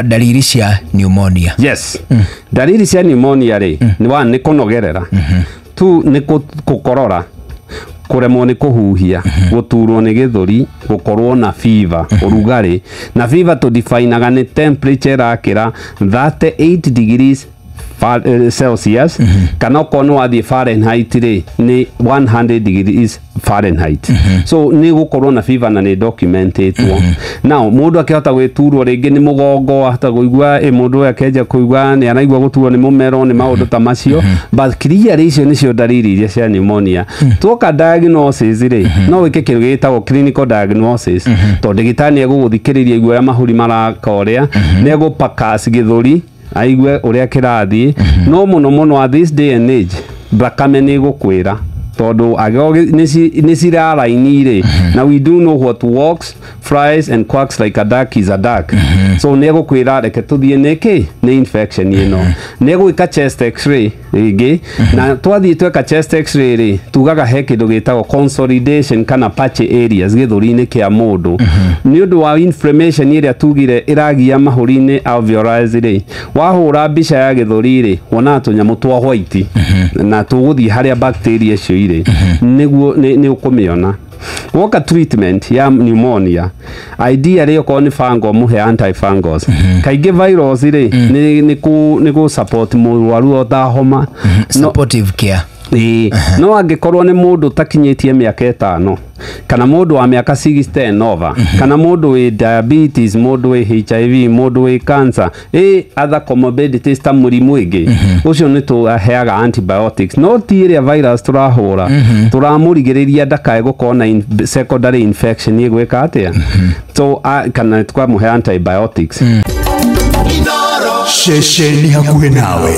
Ndariri cia pneumonia. Yes, ndariri cia pneumonia rĩ, nĩ one, nĩ kũnogerera, two, nĩ kũkorora, kũremwo nĩ kũhuhia, gũturwo nĩ gĩthũri, gũkorwo na fever, ũrugarĩ. Na fever tũdefinaga nĩ temperature ĩrakĩra 38 degrees Celsius, kana okorwo nĩ wathiĩ Fahrenheit rĩ, nĩ 100 degrees Fahrenheit. So nĩ gũkorwo na fever na nĩ documentetwo. Now mũndũ akĩhota gwĩturwo rĩngĩ nĩ mũgongo, ahota kũigua mũndũ ũyũ akĩanjia kũigua nĩ araigua gũturwo nĩ mũmero, nĩ maũndũ ta macio. But clearly icio nĩcio ndariri iria cia pneumonia. Tuoka diagnosis rĩ, no wĩke kĩndũ gĩtagwo clinical diagnosis, tondũ ndagĩtarĩ nĩ egũgũthikĩrĩria igua ũrĩa mahũri maraka, ũrĩa nĩ egũpakas gĩthũri aigue ũrĩa kĩrathiĩ. No mũno mũno at this day and age, thakame nĩ ĩgũkwĩra, tondũ angĩkorwo nĩ ciraraini rĩ, na we do know what walks, flies and quacks like a duck is a duck. So nĩ egũkwĩra reke tũthiĩ nĩkĩ nĩ infection ĩno. Nĩ egwĩka chest X-ray rĩngĩ, na twathiĩ tweka chest X-ray rĩ, tugaga he kĩndũ gĩtagwo consolidation kana patchy areas gĩthũri-inĩ kĩa mũndũ nĩ ũndũ wa inflammation ĩrĩa tugire ĩragia mahũri-inĩ, alveoli rĩ. Wahũra mbica ya gĩthũri rĩ, wonaga tũnyamũ twa white, na tũgũthiĩ harĩa bacteria icio irĩ nĩguo nĩ ũkũmĩona. Woka treatment ya pneumonia, ideally okorwo nĩ fungal, mũhe antifungals. Kaingĩ virus rĩ, nĩ kũ support mũrwaru o ta homa. No, Supportive care. Ĩĩ, no angĩkorwo nĩ mũndũ ũtakinyĩtie mĩaka 5, kana mũndũ wa mĩaka 60 and over, kana mũndũ wĩ diabetes, mũndũ wĩ HIV, mũndũ wĩ cancer, other comorbidities ta mũrimũ ĩngĩ, ũcio nĩ tũheaga antibiotics, no ti ĩrĩa virus tũrahũra, tũramũrigĩrĩria ndakae gũkorwo na secondary infection ĩgwĩka atĩa. So kana tũkamũhe antibiotics. Ceceni hakuhĩ nawe.